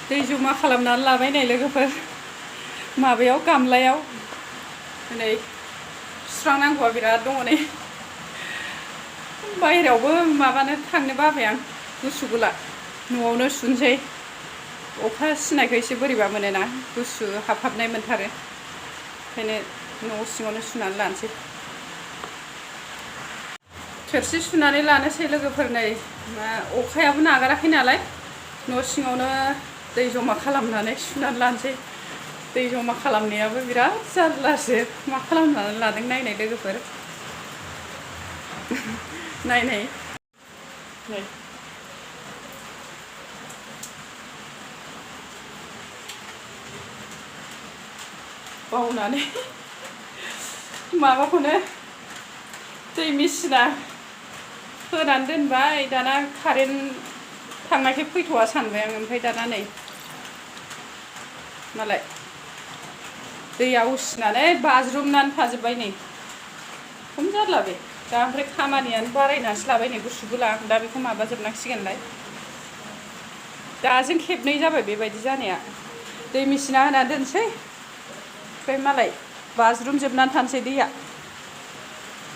दै जमा खालामनानै लाबाय नै लोगोफोर माबायाव गामलायाव नै सुस्रांनांगौआ बिराद दङ नै बाहेरायावबो माबानो थांनो बाबाय आं गुसु गुला न'आवनो सुनोसै अखा सिनायखौ एसे बोरैबा मोनोना गुसु हाबहाबनाय मोनथारो ओंखायनो न' सिङावनो सुनानै लानोसै थोरसि सुनानै लानोसै लोगोफोर नै अखायाबो नागाराखै नालाय न' सिङावनो दै जमा खालामनानै सुनानै लानोसै दै जमा खालामनायाबो बिराद जारलासो मा खालामनानै लादों नायनाय लोगोफोर नायनाय नै बावनानै माबाखौनो दै मेचिना होनानै दोनबाय दाना कारेन्ट थांनायखाय फैथ'वा सानबाय आं ओमफ्राय दाना नै मालाय दैया उसिनानै बाज्रुमनानै थाजोब्बाय नै खम जारला बे दा ओमफ्राय खामानियानो बारायनानैसो लाबाय नै गुसु गुला आं दा बेखौ माबाजोबनांसिगोनलाय दाजों खेबनै जाबाय बेबायदि जानाया दै मेचिना होनानै दोनसै ओमफ्राय मालाय बाज्रुमजोबनानै थानोसै दैया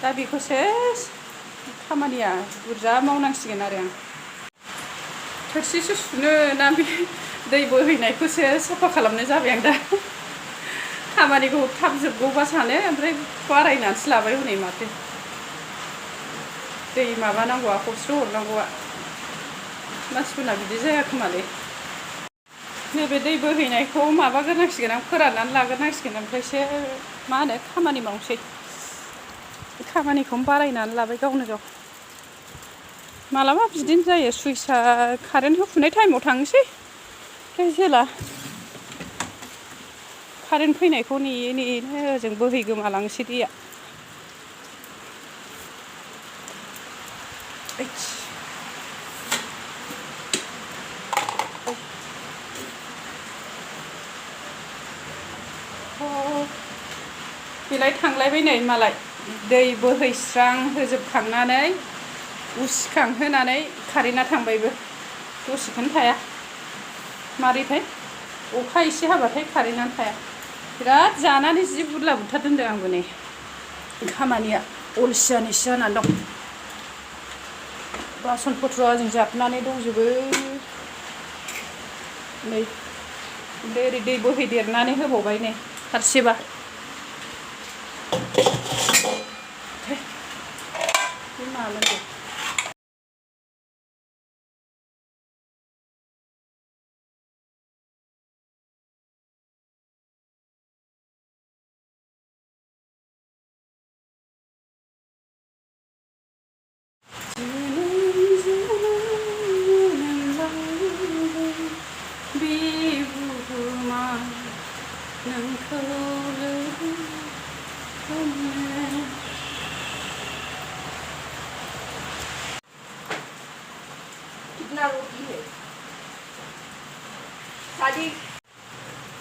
दा बेखौसो खामानिया बुरजा मावनांसिगोन आरो आं थोरसिसो सुनो ना बे दै बोहैनायखौसो साफा खालामनो जाबाय आं दा खामानिखौ थाब जोबगौबा सानो ओमफ्राय बारायनानैसो लाबाय हनै माथो दै माबानांगौआ हरस्रो हरनांगौआ मानसिफोरना बिदि जाया खोमालै नैबे दै बोहैनायखौ माबाग्रोनांसिगोन आं फोराननानै लाग्रोनांसिगोन ओमफ्रायसो मा होनो खामानि मावनोसै खामानिखौनो बारायनानै लाबाय गावनो गाव मालाबा बिदिनो जायो सुइचआ कारेन्ट होफुनाय टाइमाव थांनोसै ओमफ्राय जेला कारेन्ट फैनायखौ नेयै नेयैनो ओजों बोहैगोमालांसै दैया बेलाय थांलायबाय नै मालाय दै बोहैस्रां होजोबखांनानै उसिखांहोनानै कारेन्टआ थांबायबो दसेखौनो थाया मारैथाय अखा एसे हाबाथाय कारेन्टआनो थाया बिराद जानानै जि बुरला बुथार दोनदों आंबो नै खामानिया अलसियानिसो जानानै दं बासन पत्र जों जाबनानै दंजोबो नै ओरै दै बोहैदेरनानै होबावबाय नै फारसेबा बे मामोन दे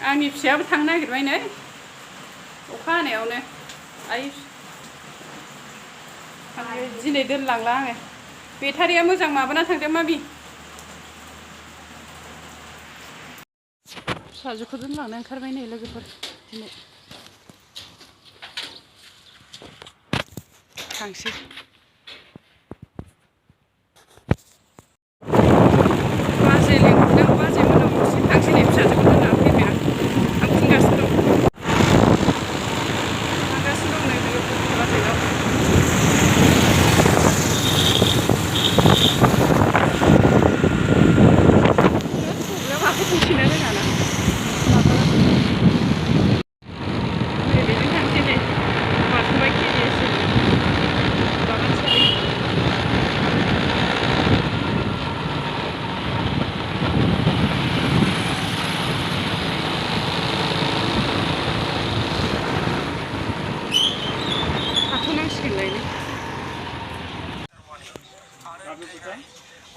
आंनि फिसायाबो थांनो नागिरबाय नै अखा हानायावनो आइ दिनै दोनलांला आङो बेटारिया मोजां माबाना थांदों माबि फिसाजोखौ दोनलांनो ओंखारबाय नै लोगोफोर दिनै थांसै बाजै लिंहरदों बाजै मोनाव एसे थांसै नै फिसाजोखौ दोननानै फैबाय आं थांफिनगासिनो दं थांगासिनो दं नै लोगोफोर बाजैनाव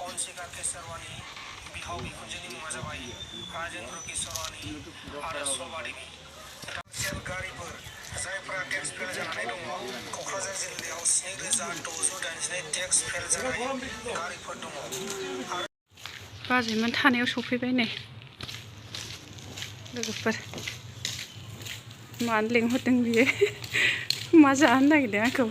अन्शिका केसरवानी बिहाव बिखुनजोनि मुङा जाबाय राजेन्द्र केसरवानी आरो शोभा देवी गारिफोर जायफोरा टेक्स फेल जानानै दङ क'क्राझार जिल्लायाव 9682 टेक्स फेल जानाय गारिफोर दङ बाजैमोन थानायाव सफैबाय नै लोगोफोर मानो लेंहरदों बियो मा जाहोनो नागिरदों आंखौ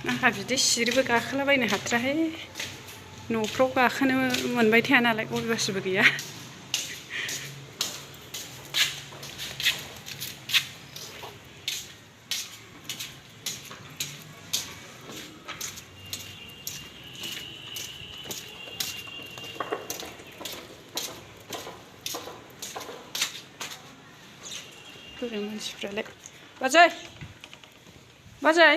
आंहा बिदि सिरिबो गाखोलाबायनो हाथ्राहाय न'फ्राव गाखोनो मोनबाय थाया नालाय अयभासबो गैया गोरों मानसिफ्रालाय बाजै बाजै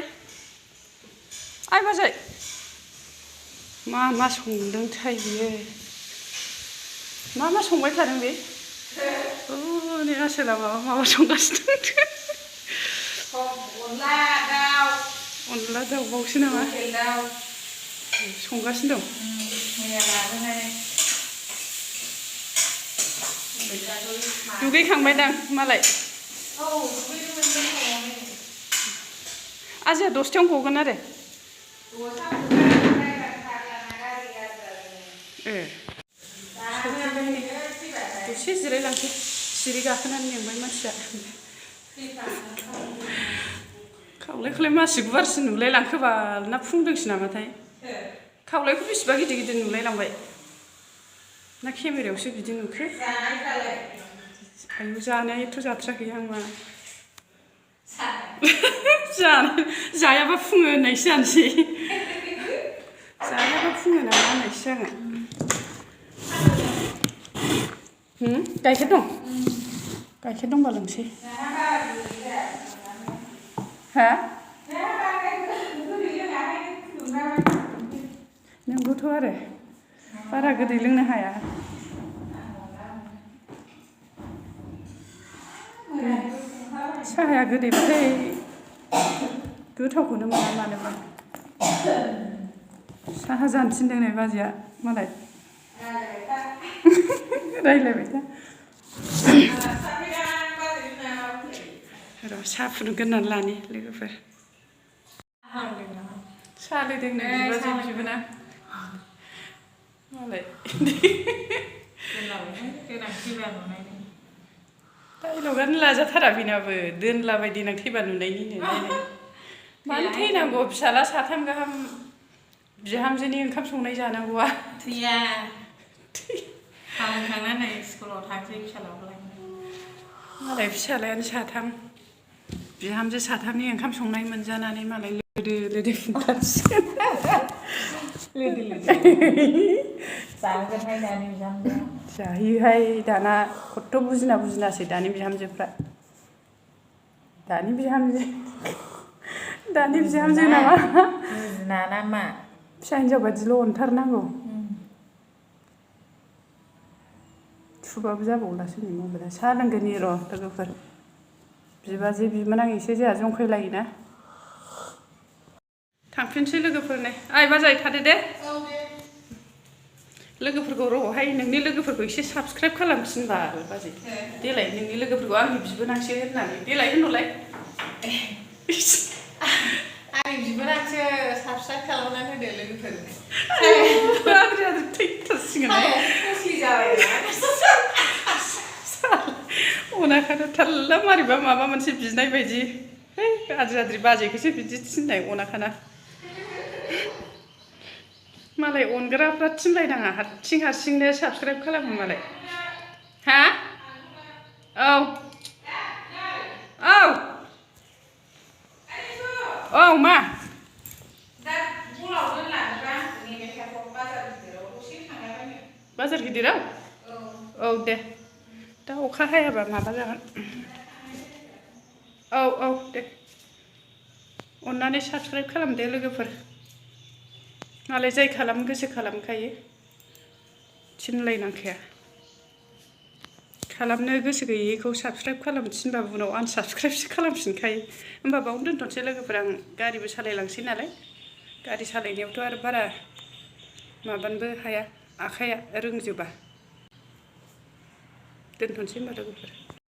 आइ बाजै मा संदोंथाय बियो मा संबाय थादों बे नै आसोला माबा संगासिनो अनला दाउबावसो नामा संगासिनो दं दुगैखांबायदां मालाय आजाया 10टायावनो गगोन आरो दसे जिरायलांसै सिरि गाखोनानै मेंबाय मानसिया खावलायखौलाय मासि गुवारसिन नुलाय लांखोबाल ना फुंदोंसो नामाथाय खावलायखौ बेसेबा गिदिर गिदिर नुलाय लांबाय ना केमेरायावसो बिदि नुखो आयु जानायाथ' जाथ्राखै आं मा जायाबा फुङो होननायसो जानोसै जायाबा फुङो नामा होननायसो जागोन गाइखेर दं गाइखेर दंबा लोंसै हा नोंगौथ' आरो बारा गोदै लोंनो हाया साहाया गोदैबाथाय गोथावखौनो मोना मानोबा साहा जानो थिनदों नै बाजैया मालाय रायलायबाय था र' साहा फुदुंग्रोनानै लानि लोगोफोर साहा लोंदों नै बिबाजै बिबोना मालाय डाइलगानो लाजाथारा बेनाबो दोनलाबाय देनां थैबा नुनायनिनो नायनाय मानो थैनांगौ फिसाला 3 गाहाम बिहामजोनि ओंखाम संनाय जानांगौआ थैया खालामखांनानै स्कुलाव थांसै फिसालाखौलाय मालाय फिसालायानो 3 बिहामजो 3नि ओंखाम संनाय मोनजानानै मालाय लोदो फुंथारसिगोन जागोनहाय दानि बिहामजोआ जाहैयोहाय दाना खथ्थ' बुजिनासै दानि बिहामजोफ्रा दानि बिहामजो नामा बुजिना ना मा फिसा हिनजाव बायदिल' अनथारनांगौ थुबाबो जाबावलासो नै मबाइला साहा लोंगोनि र' लोगोफोर बिबाजै बिमोनां एसे जोंहा जंखायलायोना थांफिनसै लोगोफोर नै आइ बाजै थादो दे लोगोफोरखौ र'हाय नोंनि लोगोफोरखौ एसे साबस्क्राइब खालामफिनबाल बाजै देलाय नोंनि लोगोफोरखौ आंनि बिबोनांसो होननानै देलाय होनहरलाय आंनि बिबोनांसो साबस्क्राइब खालामनानै होदो लोगोफोर आद्रि थैथारसिगोन अनाखानो थारला मारैबा माबा मोनसे बिनाय बायदि आद्रि बाजैखौसो बिदि थिननाय अनाखाना मालाय अनग्राफ्रा थिनलायनाङा हारसिंनो साबस्क्राइब खालामो मालाय हा औ मा बाजार गिदिराव औ दे दा अखा हायाबा माबा जागोन औ दे अननानै साबस्क्राइब खालामदो लोगोफोर मालाय जाय खालामनो गोसो खालामखायो थिनलायनांखाया खालामनो गोसो गैयैखौ साबस्क्राइब खालामनो थिनबाबो उनाव आनसाबस्क्राइबसो खालामफिनखायो होमबा बावनो दोनथ'नोसै लोगोफोर आं गारिबो सालायलांसै नालाय गारि सालायनायावथ' आरो बारा माबानोबो हाया आखाइया रोंजोबा दोनथ'नोसै होमबा लोगोफोर